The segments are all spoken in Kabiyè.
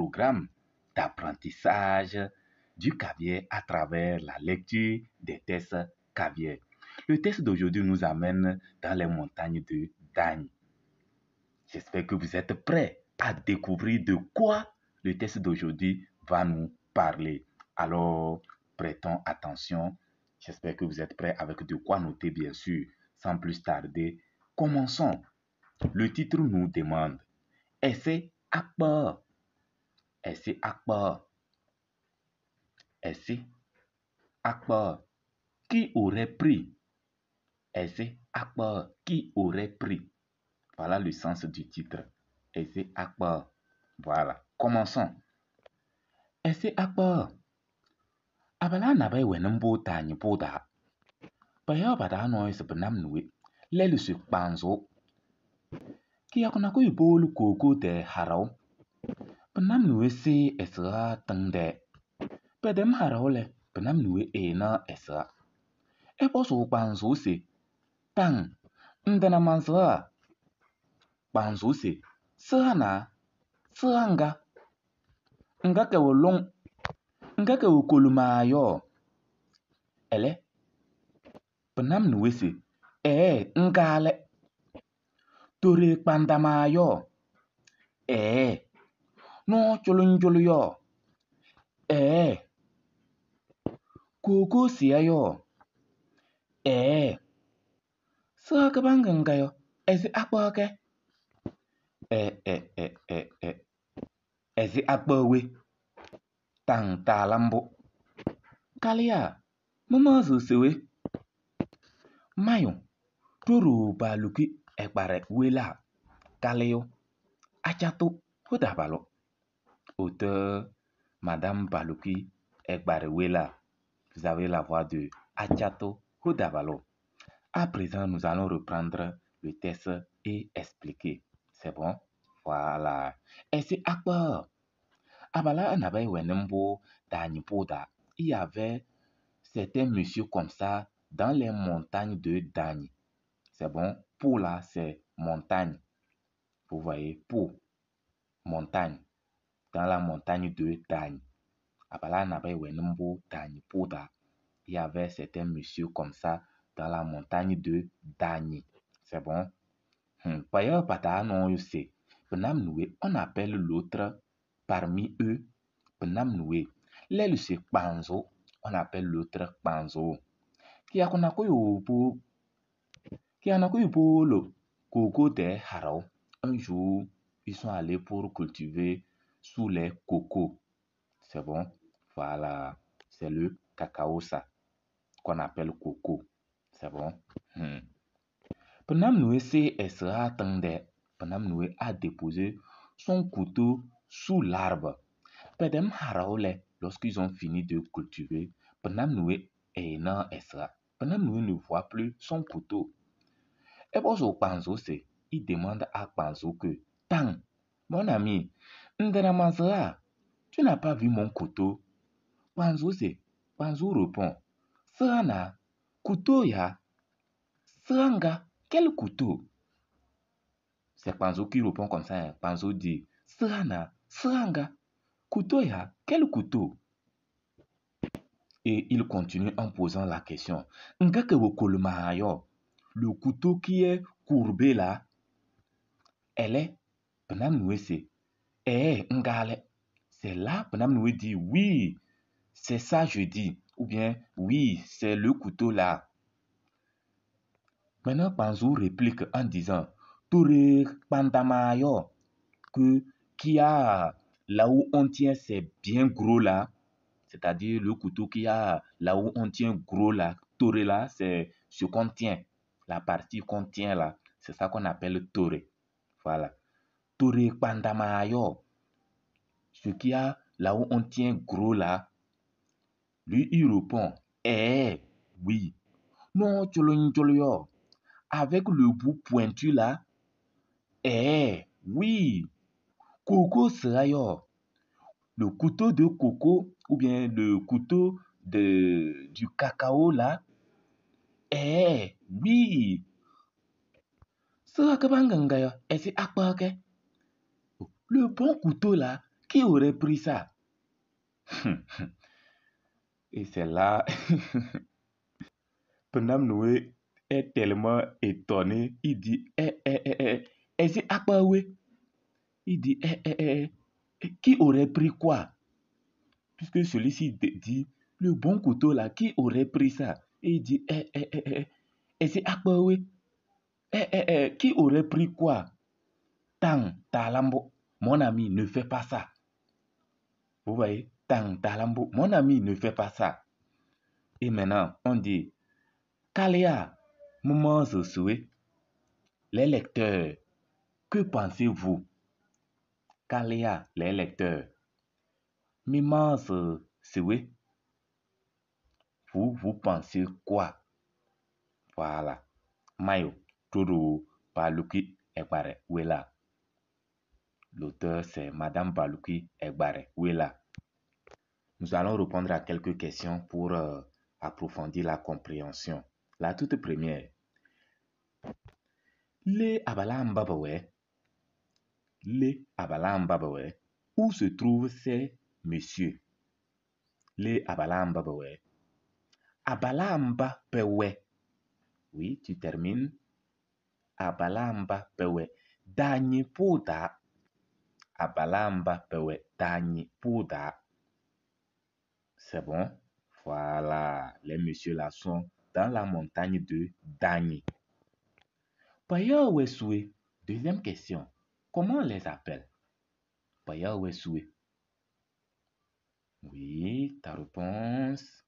programme d'apprentissage du Kabyè à travers la lecture des textes kabyè. Le texte d'aujourd'hui nous amène dans les montagnes de Dagne. J'espère que vous êtes prêts à découvrir de quoi le texte d'aujourd'hui va nous parler. Alors, prêtons attention. J'espère que vous êtes prêts avec de quoi noter, bien sûr. Sans plus tarder, commençons. Le titre nous demande: Ese Akpɔ? Ese Akpɔ? Ese Akpɔ? Qui aurait pris? Ese Akpɔ? Qui aurait pris? Voilà le sens du titre. Ese Akpɔ? Voilà. Commençons. Ese Akpɔ? Abala nabay wɛnɩ mbʋ taanyɩ pʋʋ taa. Pɛyɛɣ pataa nɔɔyʋ se pɩnam nuwe lɛlʋ se kpanzʋ. Kɩyakʋ nakʋyʋ powolo kookoo tɛɛ haɖaɣ. Pɩnam nuwe sɩ ɛsɩɣa tɩŋ tɛɛ. Pɛtɛm haɖaɣ lɛ, pɩnam nuwe ɛɛnaɣ ɛsɩɣa. Ɛpɔzʋʋ kpanzʋʋ se: Taŋ, ŋtana mansɩɣa? Kpanzʋʋ se: Sɩɣa naa? Sɩɣa ŋga? Ŋga kɛwɛ lɔŋ, ŋga kɛwɛ kolumaa yɔɔ? Ɛlɛ, pɩnam nuwe se: Ɛɛ, ŋga lɛ. Tore kpandamaa yɔɔ? Ɛɛ. Nɔɔ cʋlʋ cʋlʋ yɔɔ? Ɛɛ. Kookoo sɩya yɔɔ? Ɛɛ. Sɩɣa kɩbaŋga ŋga yɔ, ɛzɩ akpaɣ kɛ? Ɛ ɛ ɛ ɛ ɛ. Ɛzɩ akpaɣ we? Taŋ taala mbʋ. Kalɩyaa, mɩmaɣzɩɣ se we? Mayʋ, ɖoɖo Baluki ɛgbarɛ welaa. Kalɩyʋ, Adjatou Hodabalo. Auteur, Madame Baluki Egbarewela. Vous avez la voix de Adjatou Hodabalo. À présent, nous allons reprendre le texte et expliquer. C'est bon? Voilà. Ese Akpɔ? Abala nabay wɛnɩ taanyɩ pʋʋ taa. Il y avait certains messieurs comme ça dans les montagnes de Dagne. C'est bon? Pou là, c'est montagne. Vous voyez, Pou, montagne. Dans la montagne de Dagne. Abala nabay wɛnɩ taanyɩ pʋʋ taa. Il y avait certains messieurs comme ça dans la montagne de Dagne. C'est bon? Payeur pata non se. Penam noué, on appelle l'autre parmi eux Penam noué. Lɛlu se Kpanzo, on appelle l'autre Kpanzo. Kianakoyo polo koko de harao. Un jour, ils sont allés pour cultiver sous les cocos. C'est bon? Voilà. C'est le cacao, ça, qu'on appelle coco. C'est bon? Penam Noué se esra tende. Penam Noué a déposé son couteau sous l'arbre. Pedem haraole, lorsqu'ils ont fini de cultiver, Penam Noué est esra. Penam Noué ne voit plus son couteau. Et bon, Kpanzo se, il demande à Kpanzo que, Tang, mon ami, Ndena Mansera, tu n'as pas vu mon couteau? Kpanzo se, Kpanzo répond, Serana, couteau ya, Seranga, quel couteau? C'est Kpanzo qui répond comme ça. Hein. Kpanzo dit, Serana, Seranga, couteau ya, quel couteau? Et il continue en posant la question. Nga ke wo koloma yo, le couteau qui est courbé là, elle est, Penam Noué se, eh, ngale. C'est là, Penam Noué dit, oui, c'est ça je dis. Ou bien, oui, c'est le couteau là. Maintenant, Kpanzo réplique en disant, Touré Pandamayo, que qui a là où on tient, c'est bien gros là, c'est-à-dire le couteau qui a là où on tient gros là, Touré là, c'est ce qu'on tient, la partie qu'on tient là, c'est ça qu'on appelle Touré. Voilà. Touré Pandamayo, ce qui a là où on tient gros là, lui il répond, eh oui, non, tcholo tcholo yo, avec le bout pointu là, eh oui, coco sera yo. Le couteau de coco ou bien le couteau du cacao là, eh oui, sera que banganga yo, eh c'est akpa ke. Le bon couteau là, Qui aurait pris ça? Et c'est là, Penam Noé est tellement étonné. Il dit, eh, eh, eh, eh, eh, c'est Il dit, eh, eh, eh, eh, qui aurait pris quoi? Puisque celui-ci dit, le bon couteau là, qui aurait pris ça? Et il dit, eh, eh, eh, eh, eh, c'est Eh, eh, eh, qui aurait pris quoi? Tang, Talambo, mon ami, ne fais pas ça. Vous voyez? Tang, Talambo, mon ami, ne fais pas ça. Et maintenant, on dit, Kaléa, moment souhait. Les lecteurs, que pensez-vous? Kaléa, les lecteurs, Mimans souhait. Vous, vous pensez quoi? Voilà. Mayo, Toro, Baluki, Egbare, Wela. L'auteur, c'est Madame Baluki Egbare, Wela. Nous allons répondre à quelques questions pour approfondir la compréhension. La toute première. Les Abalambabawé. Les Abalambabawé. Où se trouvent ces messieurs? Les Abalambabawé. Abalamba Pewe. Oui, tu termines. Abalamba Pewe. Danyi Pouda. Abalamba Pewe. Danyi Pouda. C'est bon? Voilà. Les messieurs là sont dans la montagne de Danyi. Paya Wesoué. Deuxième question. Comment on les appelle? Paya Wesoué. Oui, ta réponse.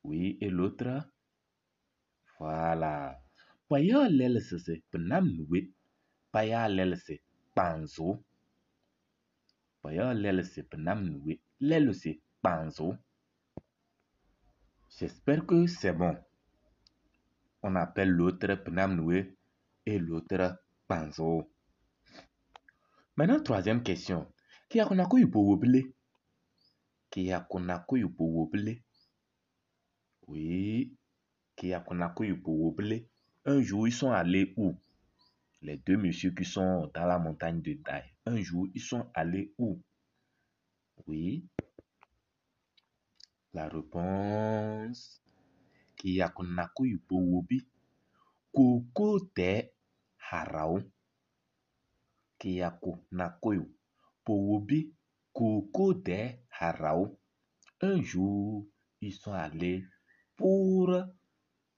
Oui, et l'autre? Voilà. Paya lelse penam noué. Paya lelse panzo. Paya lelse penam noué. Lelse panzo. J'espère que c'est bon. On appelle l'autre penam noué et l'autre panzo. Maintenant, troisième question. Qui a konako yupo? Qui a konako yupo? Oui. Qui a konako yupo? Un jour, ils sont allés où? Les deux messieurs qui sont dans la montagne de Daï. Un jour, ils sont allés où? Oui. La réponse. Qui a konako yupo wobi? Koko te harao. Qui a konako yupo wobi? Koko te harao. Un jour, ils sont allés pour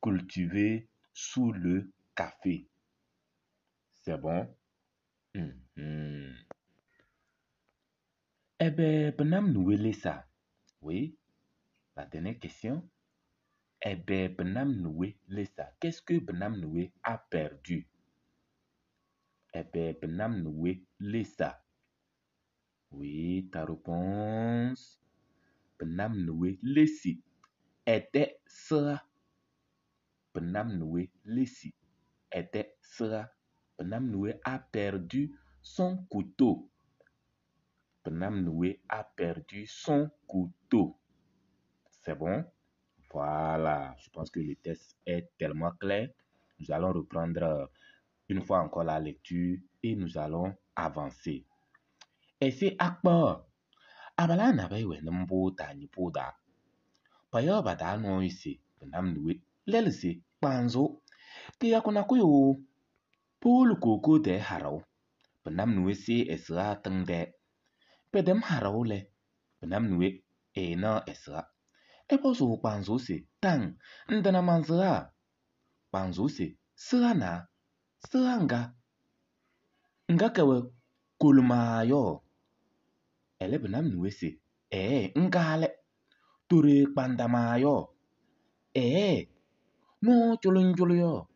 cultiver sous le café. C'est bon? Eh ben, Benam Noué ça. Oui. La dernière question. Eh ben, Benam Noué ça. Qu'est-ce que Benam Noué a perdu? Eh ben, Benam Noué ça. Oui, ta réponse. Benam Noué Lessi était sera. Benam Noué Lessi était sera. Benam Noué a perdu son couteau. Benam Noué a perdu son couteau. C'est bon? Voilà, je pense que le test est tellement clair. Nous allons reprendre une fois encore la lecture et nous allons avancer. Et c'est Akbar. Abala na bai we nambo ta ni poda. Payo bada no isi Benam Noué lelse panzo. Ke ya kona koyo. Paul koko de harao. Benam Noué se esra teng de. Pedem harao le. Benam Noué e na esra. E poso panzo se tang ndana manzra. Panzo se sera na sera nga. Nga kewe kolma yo. Ele Benam Noué se e nga le. Tore pandama yo. E no cholon cholo yo.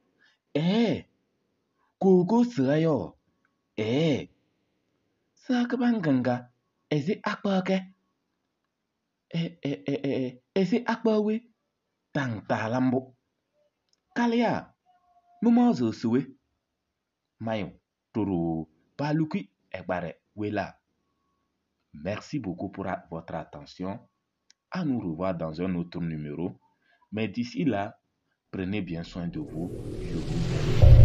E koko sera yo. E sera ke banganga. Eze akpa ke. E e e e eze akpa we. Tang talambo. Kalia. Numazo suwe. Mayo toro baluki egbare wela. Merci beaucoup pour votre attention. À nous revoir dans un autre numéro. Mais d'ici là, prenez bien soin de vous. Je vous aime.